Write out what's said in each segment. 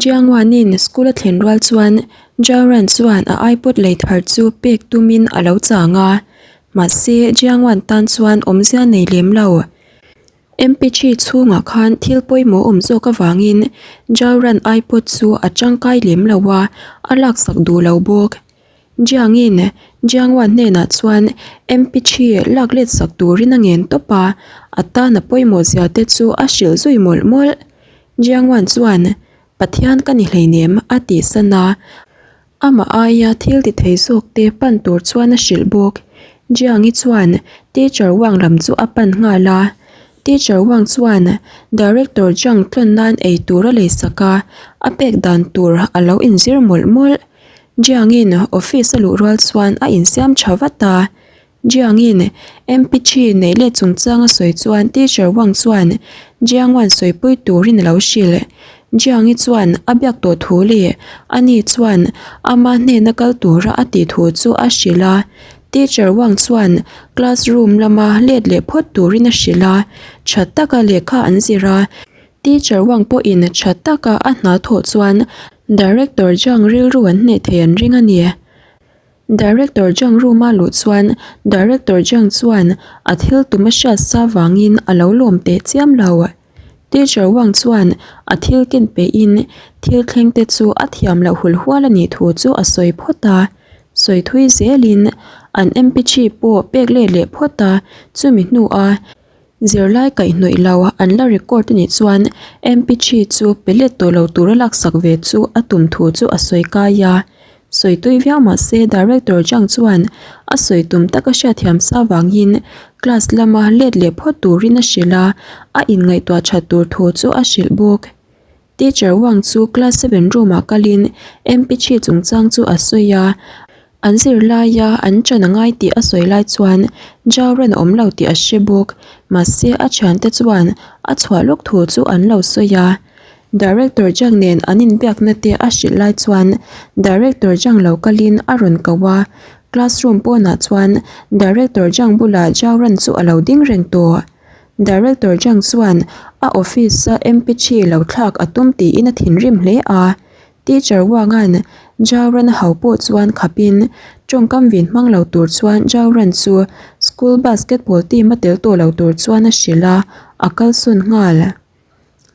Jiangwanin school a thlen rual chuan Jiaoran chuan a iPod lei thar chu pek tumin a lo chang a, mahse Jiangwan tan chuan awmzia nei lem lo. MP3 chhungah khan thil pawimawh awm zawk avangin Jiaoran iPod chu a tangkai lem lo a, a laksak duh lo bawk. Jiangin Jiangwan hnenah chuan MP3 lak let sak turin a ngen tawp a, a tan a pawimawh zia te chu a hrilh zui mawlh mawlh. Jiangwan chuan, Pathian ka ni hleinem a tih san a, amah aia thil ti thei zawk te pan tur chuan a hrilh bawk. Jiangi chuan Teacher Wang lam chu a pan nghal a. Teacher Wang chuan Director Zhang tlawn nan ei tur a lei sak a, a pek dan tur a lo inzir mawlh mawlh. Jiangin office a luh rual chuan a insiam tha vat a. Jiangin MP3 neih let chungchang a sawi chuan Teacher Wang chuan Jiang Wan sawipui turin a lo hrilh. Jiangi chuan a biak tawh thu leh ani chuan ama hnena kal tura a tih thu chu a hrilh a. Teacher Wang chuan classroom lama let leh phawt turin a hrilh a, tha taka lehkha an zir a. Teacher Wang pawhin tha taka a hna thawh chuan Director Jiang rilru an hneh thei an ring a ni. Director Zhang room a luh chuan Director Zhang chuan a thil tum a hriat sa vangin a lo lawm teh chiam lo. Teacher Wang chuan a thil ken pehin thil thleng te chu a thiam loh hul hual a nih thu chu a sawi phawt a. Sawi thui zelin an MP3 pawh pek let leh phawt a, chumi hnuah Zirlai kaihhnawih lo an la record a nih chuan MP3 chu pe let tawh lo tura laksak ve chu a tum thu chu a sawi kai a. Sawi tui viau mah se Director Zhang chuan a sawi tum taka hriatthiam sa vangin class lama let leh phawt turin a hrilh a, a inngaihtuah that tur thu chu a hrilh bawk. Teacher Wang chu class seven room ah kalin MP3 chungchang chu a sawi a, an zirlaia an ṭan a ngai tih a sawi lai chuan Jauran a awm lo tih a hre bawk, mahse a thiante chuan a chhuah lawk thu chu an lo sawi a. Director Zhang nen an inbiakna te a hrilh lai chuan Director Zhang lo kalin a rawn ko a, classroom pawnah chuan Director Zhang bulah Jauran chu a lo ding reng tawh. Director Zhang chuan a office-a MP3 lo thlak a tum tiin a thinrim hle a. Teacher Wang-a'n Zhao Ran a hau pawh chuan khapin tawngkam vin hmang lo tur chuan Zhao Ran chu school basketball team a tel tawh lo tur chuan a hrilh a, a kalsawn nghal.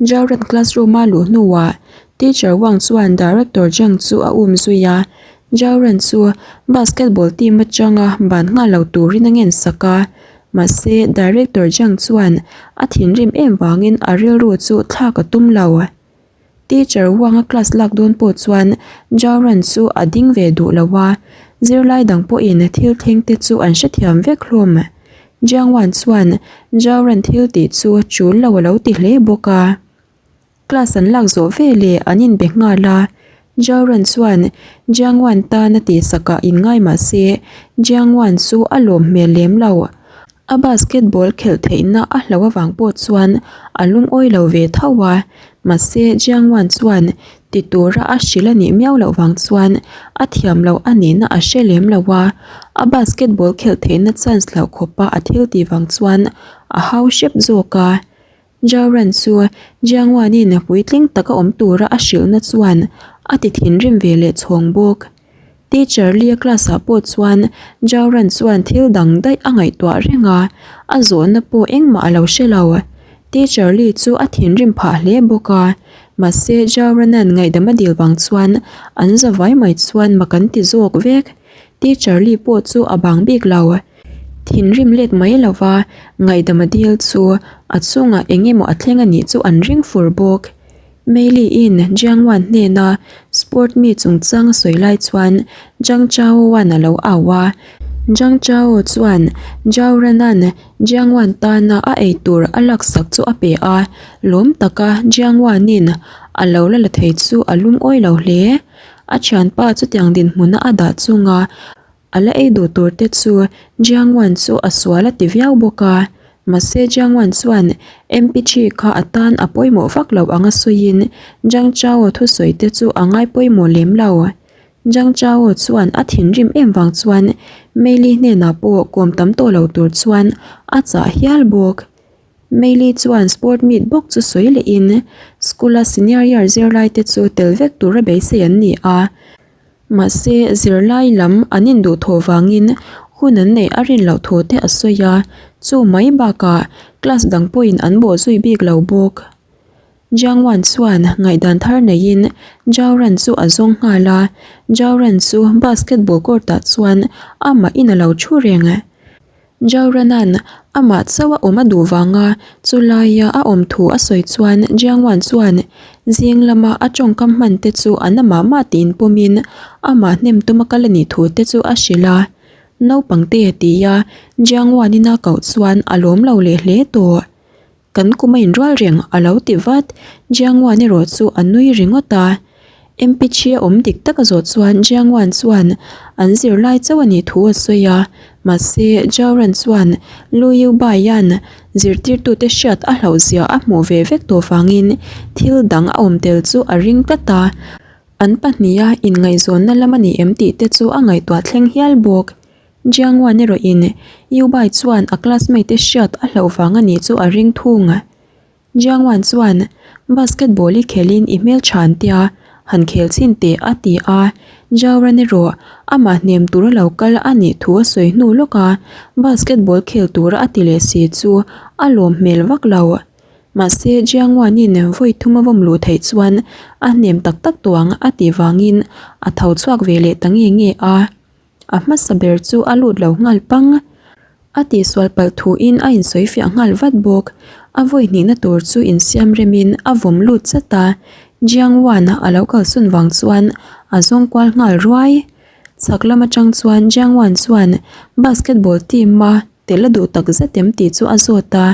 Zhao Ran classroom a luh hnuah Teacher Wang chuan Director Zhang chu a um zui a, Zhao Ran chu basketball team atanga ban nghal lo turin a ngen sak a, mahse Director Zhang chuan a thinrim em vangin a rilru chu thlak a tum lo. Teacher Wang a class lak dawn pawh chuan Zhao Ran chu a ding ve duh lo a, zirlai dang pawhin thil thleng te chu an hrethiam vek hlawm. Jiang Wan chuan Zhao Ran thil tih chu tul lo a lo ti hle bawk a. Class an lak zawh veleh an inbe nghal a, Zhao Ran chuan Jiang Wan tan a tihsakah inngai mah se Jiang Wan chu a lawm hmel lem lo. A basketball khelh theihna a hlo avang pawh chuan a lungawi lo ve tho a, mahse Jiang Wan chuan ti tura a hrilh a nih miau loh vang chuan a thiam loh a nihna a hre lem lo a, a basketball khelh theihna chance hlauh khawpa a thil tih vang chuan a hau hrep zawk a. Zhao Ran chu Jiang Wan-in puitling taka awm tura a hrilhna chuan a ti thinrim ve leh chhawng bawk. Teacher Lee-a class-ah pawh chuan Zhao Ran chuan thil dang daih a ngaihtuah reng a, a zawhna pawh engmah a lo hre lo. Teacher Lee chu a thinrim phah hle bawk a, mahse Zhao Ran-a'n ngaihdam a dil vang chuan an za vai mai chuan mak an ti zawk vek. Teacher Lee pawh chu a bang bik lo. Thinrim let mai lova ngaihdam a dil chu a chungah eng emaw a thleng a nih chu an ring fur bawk. Meili-in Jiang Wan hnena sport mi chungchang a sawi lai chuan Zhang Chao Wan a lo au a. Zhang Chao chuan Zhao Ran-a'n Jiang Wan tana a ei tur a laksak chu a pe a, lawm taka Jiang Wan-in a lo la la thei chu a lungawi lo hle. A thianpa chutiang dinhmuna a dah chunga A la ei duh tur te chu Jiang Wan chu a sual a ti viau bawk a, mahse Jiang Wan chuan MP3 kha a tan a pawimawh vak lo anga sawiin Zhang Chao thusawi te chu a ngai pawimawh lem lo. Zhang Chao chuan a thinrim em vang chuan Meili hnenah pawh kawm tam tawh lo tur chuan a chah hial bawk. Meili chuan sport meet bawk chu sawi lehin school a senior year zirlai te chu tel vek tura beisei an ni a. Mahse zirlai lam an induhthawh vangin hun an neih a rin loh thu te a sawi a, chu mai bakah class dang pawhin an bawh zui bik lo bawk. Jiang Wan chuan ngaihdan thar neiin Zhao Ran chu a zawng nghal a, Zhao Ran chu basketball court ah chuan amah in a lo thu reng. Zhao Ran-a'n amah chauh a awm a duh vanga chu laia a awm thu a sawi chuan Jiang Wan chuan zing lama a tawngkam hman te chu an amah mah tiin pawmin amah hnem tuma kal a nih thu te chu a hrilh a. Naupang te tia Jiang Wan-in a koh chuan a lawm lo leh hle tawh. Kan kum a inrual reng a lo ti vat. Jiangwan erawh chu a nui ringawt a. MPG a awm dik tak a zawh chuan Jiangwan chuan an zirlai chauh a nih thu a sawi a. Mahse, Zhaoran chuan Lu Yubaia'n zirtirtute hriat a hlauhzia a hmuh ve vek tawh vangin thil dang a awm tel chu a ring tlat a. An pahniha inngaihzawnna lam a ni em tih te chu a ngaihtuah thleng hial bawk. Jiang Wan erawhin Yu Bai chuan a classmate te hriat a hlauh vang a nih chu a ring thung. Jiang Wan chuan basketball i khelin i hmel chhan tia han khel chhin teh a ti a, Zhao Ran erawh amah hnem tura lo kal a nih thu a sawi hnu lawk a, basketball khel tura a ti leh si chu a lawm hmel vak lo. Mahse Jiang Wan-in vawi thum a vawm luh theih chuan a hnem tak tak tawh ang a tih vangin a tho chhuak ve leh ta nge nge a. A hmasa ber chu a lut lo nghal pang. A tihsual palh thuin a insawi fiah nghal vat bawk. A vawi hnihna tur chu insiam remin a vawm lut chat a, Jiang Wan a lo kalsawn vang chuan a zawng kual nghal ruai. Chhak lam atang chuan Jiang Wan chuan basketball team a tel a duh tak zet em tih chu a zawt a.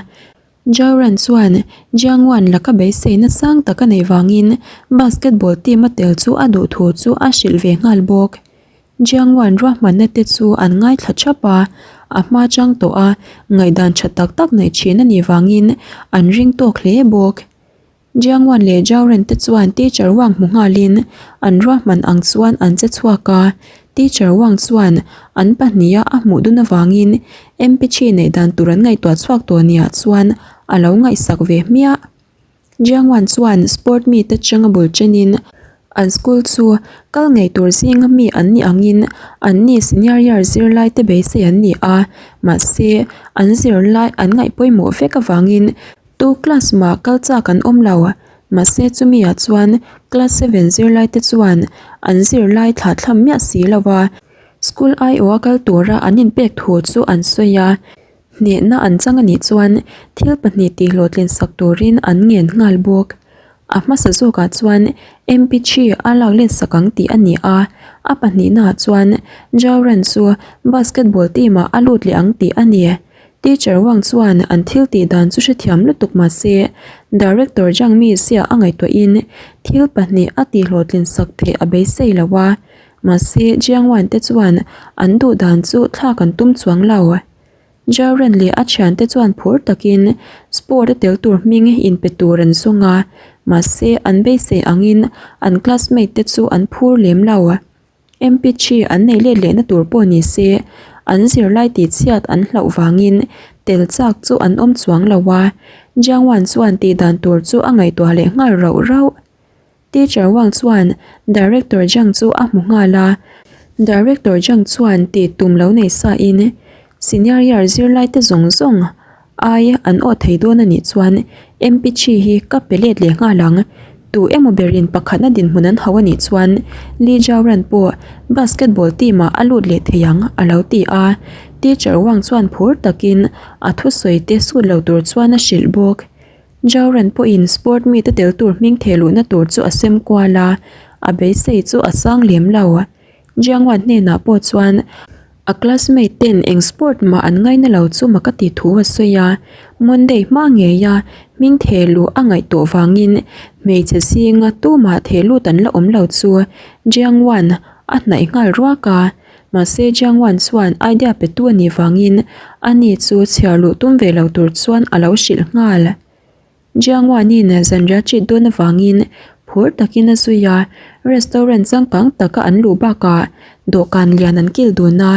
Zhao Ran chuan Jiang Wan laka beiseina sang tak a neih vangin basketball team a tel chu a duh thu chu a hrilh ve nghal bawk. Jiang Wan ruahmanna te chu an ngaithla thap a, a hma chang tawh a, ngaihdan tha tak tak neih thin a nih vangin an ring tawk hle bawk. Jiang Wan leh Zhao Ren te chuan Teacher Wang hmu nghalin an ruahman ang chuan an che chhuak a, Teacher Wang chuan an pahniha a hmuh dun avangin MP3 neih dan tur an ngaihtuah chhuak tawh niah chuan a lo ngaihsak ve hmiah. Jiang Wan chuan sport meet atanga bul chenin an school chu kal ngei tur zinga mi an nih angin anni senior year zirlai te beisei an ni a, mahse an zirlai an ngaih pawimawh vek avangin Tu class mah kal chak an awm lo, mahse chumi ah chuan class seven zirlai te chuan an zirlai thlah thlam miah si lo a, school aiawh a kal tura an inpek thu chu an sawi a, hnehna an chang anih chuan thil pahnih tih hlawhtlin sak turin an ngen nghal bawk. A hmasa zawkah chuan MP three a lak let sak ang tih a ni a, a pahnihna ah chuan Jauran chu basketball team ah a lut leh ang tih a ni. Teacher Wang chuan an thil tih dan chu hrethiam lutuk mah se, Director Zhang Mi zia a ngaihtuahin thil pahnih a tihhlawhtlin sak theih a beisei lo a, mahse Jiang Wan te chuan an duh dan chu thlak an tum chuang lo. Zhao Ren leh a thiante chuan phur takin sport a tel tur hming inpe tur an zawng a, mahse an beisei angin an classmate te chu an phur lem lo. MP3 an nei let lehna tur pawh ni se, an zirlai tihchhiat an hlauh vangin tel chak chu an awm chuang lo a, Jiang Wan chuan tih dan tur chu a ngaihtuah leh nghal rauh rauh. Teacher Wang chuan Director Jiang chu a hmu nghal a, Director Jiang chuan tih tum lo nei sa in senior year zirlai te zawng zawng Ai, an aw thei dawn a nih chuan MP Chi hi ka pe let leh nghal ang. Tu emaw berin pakhatna dinhmun an hauh a nih chuan Li Jiaoran pawh basketball team ah a lut leh thei ang, a lo ti a. Teacher Wang chuan phur takin a thusawi te sut lo tur chuan a hrilh bawk. Jiaoran pawhin sport meet a tel tur hming theh luhna tur chu a sem kual a, a beisei chu a sang lem lo. Jiangwan hnenah pawh chuan a classmate ten eng sport mah an ngaina lo chu mak a tih thu a sawi a, Monday hma ngeia hming theh luh a ngaih tawh vangin hmeichhe zinga tumah theh lut an la awm lo chu Jiangwan a hnaih nghal ruak a, mahse Jiangwan chuan idea petu a nih vangin ani chu chhiar luh tum ve lo tur chuan a lo hrilh nghal. Jiangwanin zanriah treat dawn avangin phur takin a zui a, restaurant changkang taka an luh bakah dawhkan lian an kil dun a.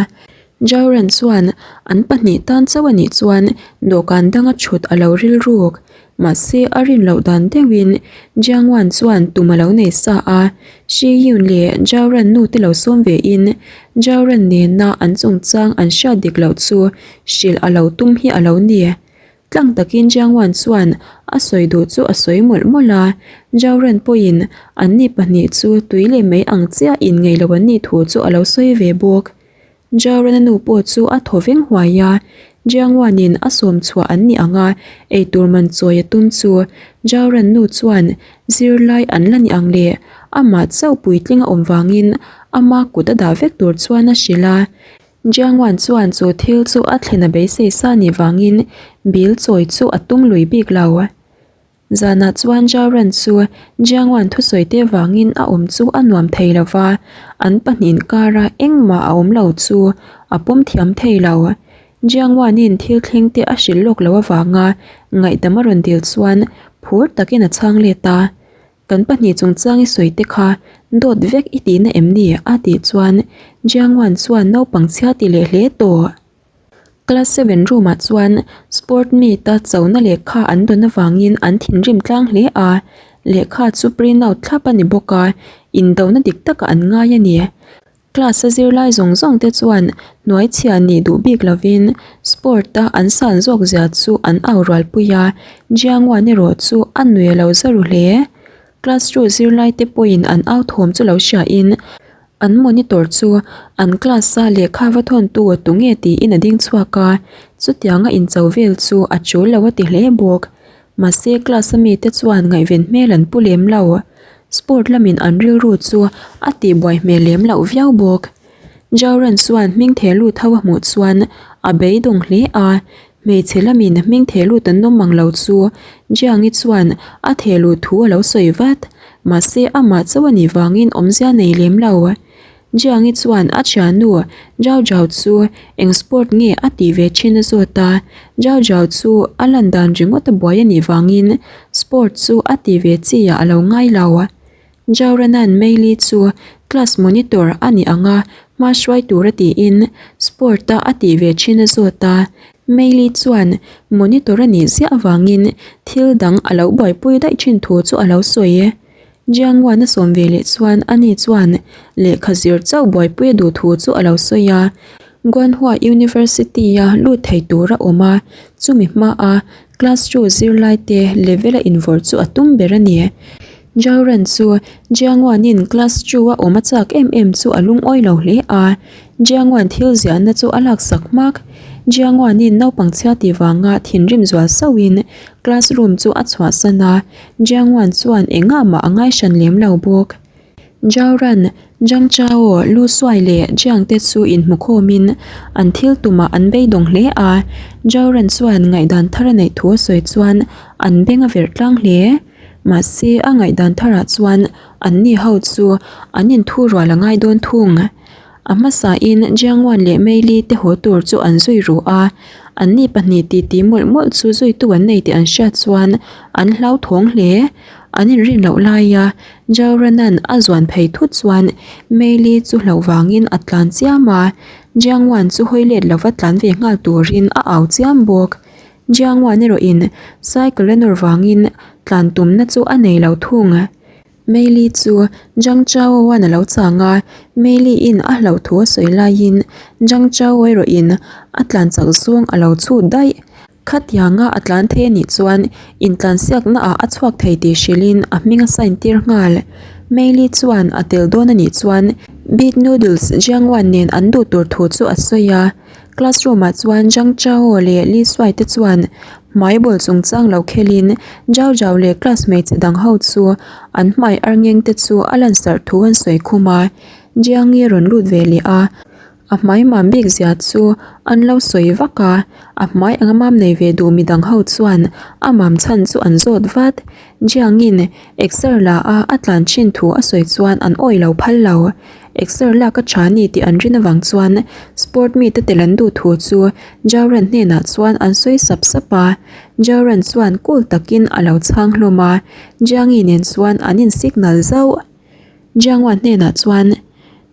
Jauran chuan an pahnih tan chauh a nih chuan dawhkan danga thut a lo rilruk. Mahse a rin loh dan deuhin Jiangwan chuan tum a lo nei sa a, Shi Yun leh Jauran nu te lo sawm ve in Jauran nena an chungchang an hriat dik loh chu hrilh a lo tum hi a lo ni. Tlang takin Jiangwan chuan a sawi duh chu a sawi mawlh mawlh a, Jauran pawhin anni pahnih chu tui leh mai ang chiah in ngei lo an nih thu chu a lo sawi ve bawk. Jaurana nu pawh chu a thaw veng huai a, Jiangwanin a sawm chhuah an ni ang a, eitur man chawi a tum chu Jauran nu chuan zirlai an la ni ang leh amah chauh puitling a awm vangin ama kut a dah vek tur chuan a hrilh a. Jiangwan chuan chu thil chu a thlen a beisei sa nih vangin bill chawi chu a tum lui bik lo. Zanah chuan Jauran chu Jiangwan thusawi te vangin a awm chu a nuam thei lo va, an pahnih inkara engmah a awm lo chu a pawm thiam thei lo. Jiangwanin thil thleng te a hrilh lawk lo avanga ngaihdam a rawn dil chuan phur takin a chhang let a, Kan pahnih chungchang i sawi te kha dawt vek i tihna em ni? a tih chuan Jiangwan chuan naupang chhia ti leh hle tawh. Class seven room ah chuan sport meet a chona lehkha an dawn avangin an thinrim tlang hle a, lehkha chu print out thlap a ni bawk a, indona dik takah an ngai a ni. Class a zirlai zawng zawng te chuan hnuai chhia nih duh bik lovin sport a an san zawk zia chu an au rual pui a, Jiangwan erawh chu a nui a lo za ru hle. Class two zirlai te pawhin an au thawm chu lo hriain An monitor chu an class a lehkha va thawntu a tu nge tiin a ding chhuak a, chutianga incho vel chu a tul lo a ti hle bawk. Mahse class a mite chuan ngaihven hmel an pu lem lo. Sport lamin an rilru chu a tihbuai hmel lem loh viau bawk. Jauran chuan hming theh lut ho a hmuh chuan a beidawng hle a, Hmeichhe lamin hming theh lut an awm ang lo chu Jiangi chuan a theh luh thu a lo sawi vat. Mahse amah chauh a nih vangin awmzia nei lem lo. Jiangi chuan a thiannu Zhao Zhao chu eng sport nge a tih ve thin a zawt a, Zhao Zhao chu a lan dan ringawt a buai a nih vangin sport chu a tih ve chi ah a lo ngai lo. Jauranan Meili chu class monitor a ni ang a, hma hruai tura tiin sport a a tih ve thin a zawt a. Meili chuan monitor a nih ziah avangin thil dang a lo buaipui daih thin thu chu a lo sawi. Jiangwan a sawm ve leh chuan ani chuan lehkha zir chauh buaipui a duh thu chu a lo sawi a. Guanhua University-a lut thei tur a awm a, chumi hmaa class two zirlaite level a invawrh chu a tum ber a ni. Jauran chu Jiangwan-in class two a awm a chak em em chu a lungawi lo hle a, Jiangwan thil ziahna chu a laksak hmak. Jiangwan-in naupang chhia ti vanga thinrim zual sauhin classroom chu a chhuahsan a, Jiangwan chuan engah mah a ngai hran lem lo bawk. Jauran, Zhang Chao, Lu Suai leh Jiang te chu inhmukhawmin an thil tumah an beidawng hle a, Jauran chuan ngaihdan thar a neih thu a sawi chuan an beng a verh tlang hle. Mahse, a ngaihdan tharah chuan anni ho chu an inthu rual a ngai dawn thung. A hmasain Jiangwan leh Meili te haw tur chu an zui ru a, anni pahnih titi mawlh mawlh chu zuitu an nei tih an hriat chuan an hlauthawng hle. An inrin loh laia Jauranan a zuan phei thut chuan Meili chu hlauh vangin a tlan chiam a, Jiangwan chu hawi let lova tlan ve nghal turin a au chiam bawk. Jiangwan erawhin cycle a nawr vangin tlan tumna chu a nei lo thung. Meili chu Zhang Chao-a'n a lo chang a, Meili-in a hlauh thu a sawi laiin Zhang Chao erawhin a tlan chak zawng a lo chhut daih. Khatianga a tlan thei a nih chuan intlansiakna ah a chhuak thei tih hrilhin a hming a sign tir nghal. Meili chuan a tel dawn a nih chuan Big Noodles Jiangwan nen an duh tur thu chu a sawi a. Classroom ah chuan Zhang Chao leh Li Shuai te chuan hmai bawl chungchang lo khelin Zhao Zhao leh class hmeichhe dang ho chu an hmai arngeng te chu a lansarh thu an sawi khum a. Jiang i rawn lut ve leh a, a hmai mam bik zia chu an lo sawi vak a, a hmai anga mam nei ve duh midang ho chuan a mam chhan chu an zawt vat. Jiang in exer la a a tlan thin thu a sawi chuan an awih lo phal lo. Exer lak a tha ni tih an rin avang chuan sport mite tel an duh thu chu Jauran hnenah chuan an sawi sap sap a, Jauran chuan cool takin a lo chhang hlawm a, Jiangi nen chuan an in signal zauh. Jiangwan hnenah chuan,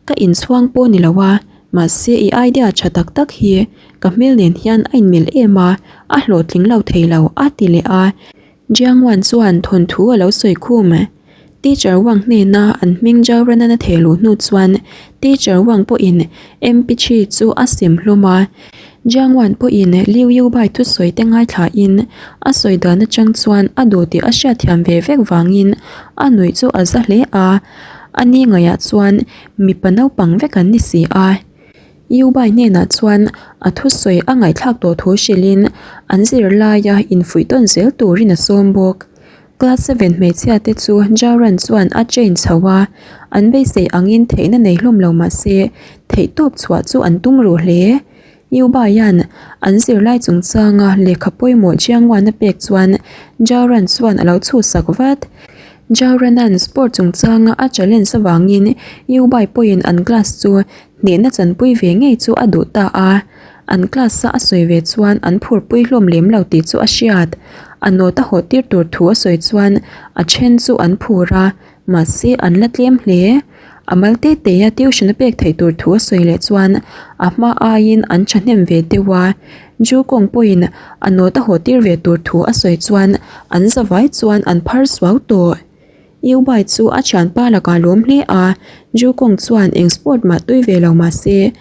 Ka inchhuang pawh ni lo a, Mahse i idea tha tak tak hi ka hmel nen hian a inmil em a, a hlawhtling lo thei lo a ti leh a. Jiang Wan chuan thawnthu a lo sawi khum. Teacher Wang hnena an hming Jauran-an a theh luh hnu chuan Teacher Wang pawhin MP Chi chu a sem hlawm a. Jiang Wan pawhin Liu Yubai thusawi te ngaithlain a sawi dan atang chuan a duh tih a hriatthiam ve vek vangin a nuih chu a za hle a, a ni ngaihah chuan mipa naupang vek an ni si a. Yubai hnenah chuan a thusawi a ngaihthlak tawh thu hrilhin an zirlaia infuih tawn zel turin a sawm bawk. Class seven hmeichhia te chu Jaran chuan a train chho a, an beisei angin theihna nei hlawm lo mah se theihtawp chhuah chu an tum ruh hle. Yubaian an zirlai chungchanga lehkha pawimawh Jiangwan a pek chuan Jaran chuan a lo chhuhsak vat. Jaranan sport chungchanga a challenge avangin Yubai pawhin an class chu hnehna chanpui ve ngei chu a duh ta a. An class a a sawi ve chuan an phurpui hlawm lem lo tih chu a hriat. A note a hawh tir tur thu a sawi chuan a then chu an phur a, mahse an la tlem hle. A mal te te a tuition a pek theih tur thu a sawi leh chuan a hma aiin an thahnem ve deuh a. Ju kawng pawhin a note a hawh tir ve tur thu a sawi chuan an zavai chuan an phar suau tawh. Yubai chu a thianpa lakah lawm hle a, Jukong chuan eng sport mah tui ve lo mah se,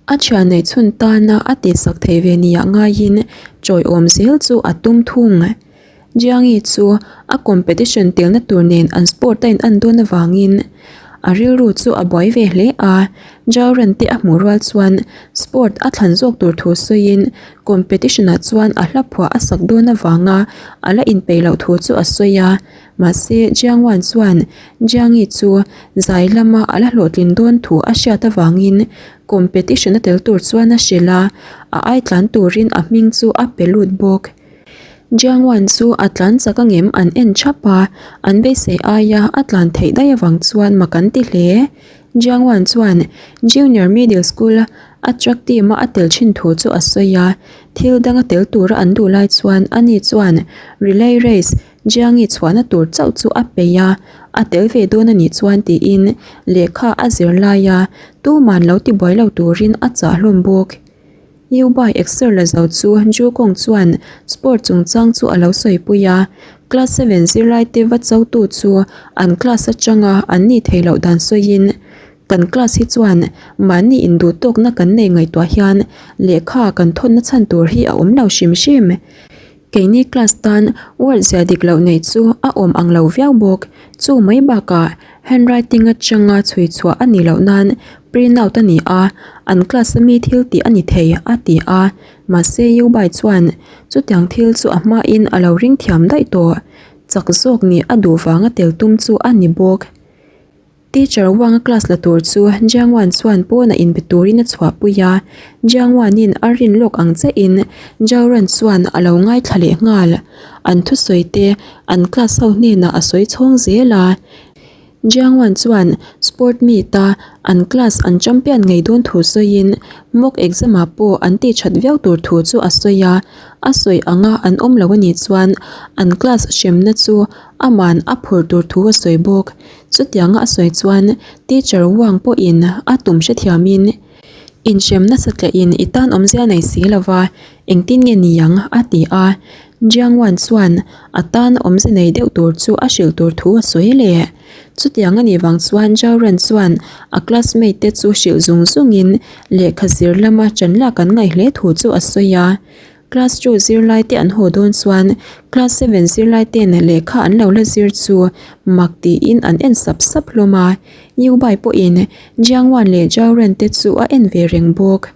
a thian neih chhun tana a tihsak theih ve nia ngaiin chawiawm zel chu a tum thung. Jiangi chu a competition telna tur nen an sport a in an dawn avangin a rilru chu a buai ve hle a, Jauran te a hmuh rual chuan sport a thlan zawk tur thu sawiin competition ah chuan a hla phuah a sak dawn avanga a la inpeih loh thu chu a sawi a. Mahse, Jiang Wan chuan Jiang Yi chu zai lama a la hlawhtlin dawn thu a hriat avangin competition a tel tur chuan a hrilh a, a ai tlan turin a hming chu a pe lut bawk. Jiang Wan chu a tlan chak angem an en thap a, an beisei aia a tlan theih daih avang chuan mak an ti hle. Jiang Wan chuan Junior Middle School a track team a a tel thin thu chu a sawi a, thil danga tel tura an duh lai chuan ani chuan relay race Jiangi chhuahna tur chauh chu a peih a, a tel ve dawn a nih chuan tiin lehkha a zir lai a, tuman lo ti buai lo turin a chah hlawm bawk. Yubai exer la zo chu Ju Kong chuan sport chungchang chu a lo sawipui a, class seven zirlaite va chotu chu an class atanga an nih theih loh dan sawiin kan class hi chuan mahni induh tawkna kan nei ngaihtuah hian lehkha kan thawnna chhan tur hi a awm lo hrim hrim. Keini class tan word zia dik loh neih chu a awm ang lo viau bawk. Chu mai bakah handwriting atanga chhui chhuah a nih loh nan print out a ni a, an class a mi thil tih a ni thei a ti a. Mahse Yubai chuan chutiang thil chu a hmain a lo ring thiam daih tawh. Chak zawk nih a duh vanga tel tum chu a ni bawk. Teacher Wang-a class la tur chu Jiang Wan chuan pawnah inbe turin a chhuahpui a, Jiang Wan-in a rin lawk ang chiahin Zhao Ran chuan a lo ngaithla leh nghal. An thusawi te an class ho hnenah a sawi chhawng zel a. Jiang Wan chuan sport meet-a an class an champion ngei dawn thu sawiin mock exam-ah pawh an tihṭhat viau tur thu chu a sawi a, a sawi anga an awm lo a nih chuan an class hremna chu aman a phur tur thu a sawi bawk. Chutianga a sawi chuan Teacher Wang pawhin a tum hrethiamin, Inhrem nasa tlahin i tan awmzia nei si lova, engtin nge ni ang? a ti a. Jiang Wan chuan a tan awmze nei deuh tur chu a hrilh tur thu a sawi leh. Chutiang a nih vang chuan Zhao Ren chuan a classmate te chu hrilh zung zungin lehkha zir lama ṭan lak an ngaih hle thu chu a sawi a. Class two zirlai te an haw dawn chuan class seven zirlai ten lehkha an lo la zir chu mak tiin an en sap sap hlawm a, Yubai pawhin Jiang Wan leh Zhao Ren te chu a en ve reng bawk.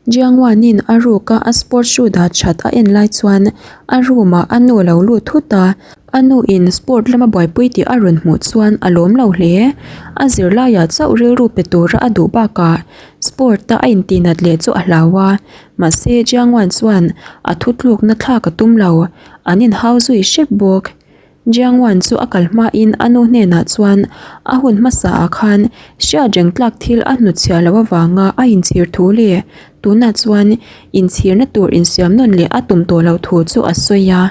Jiang Wanin a ruka a sport shoe dah that a en lai chuan a room ah a nu a lo lut thut a, a nu in sport lama buaipui tih a rawn hmuh chuan a lawm lo hle. A zirlaiah chauh rilru pe tura a duh bakah sport a a intihnat leh chu a hlau a, Mahse, Jiang Wan chuan a thutlukna thlak a tum lo, an inhau zui hrep bawk. Jiang Wan chu a kal hmain a nu hnenah chuan a hun hmasaah khan hriat reng tlak thil a hnutchhiah loh avanga a inchhir thu leh tunah chuan inchhirna tur insiam nawn leh a tum tawh loh thu chu a sawi a.